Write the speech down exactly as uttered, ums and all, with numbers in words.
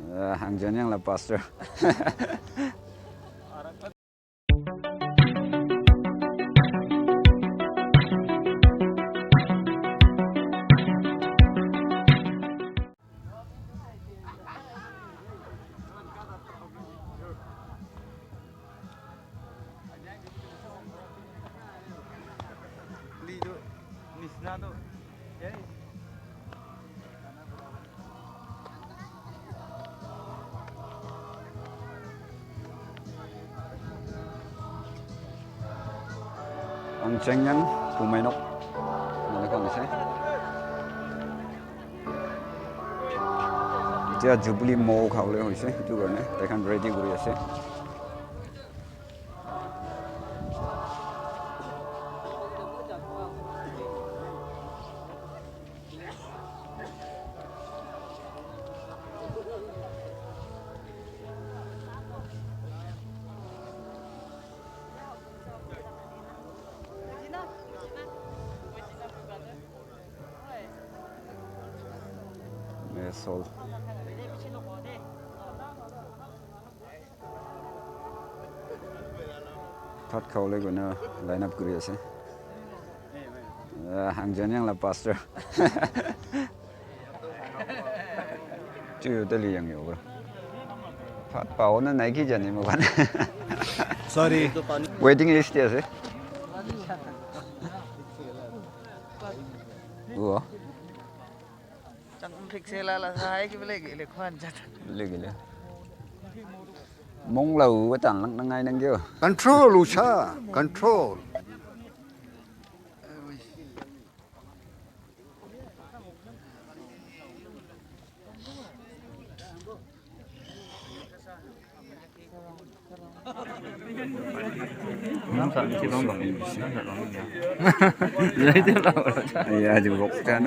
Uh, Hangjaniang la pastor. Ang Chengyang Pumainok. Mane khan ase. Etia Jubilee Mall khabole hoise, etu karne tai khan ready kuri ase. Yes, all. Phat khawole koina line up kuri ase. Ah, Hangjaniang la pastor. Chu tali yang yo bro. Phat paona nai ki jani mo kan. Sorry. Waiting list ase. Wo. Chang thik se la la sa hai ki bole ki le khwan jat. Le ki le. Mong la u tan lang nang ngai nang yo. Control, Usha. Control. Ya, jebok kan.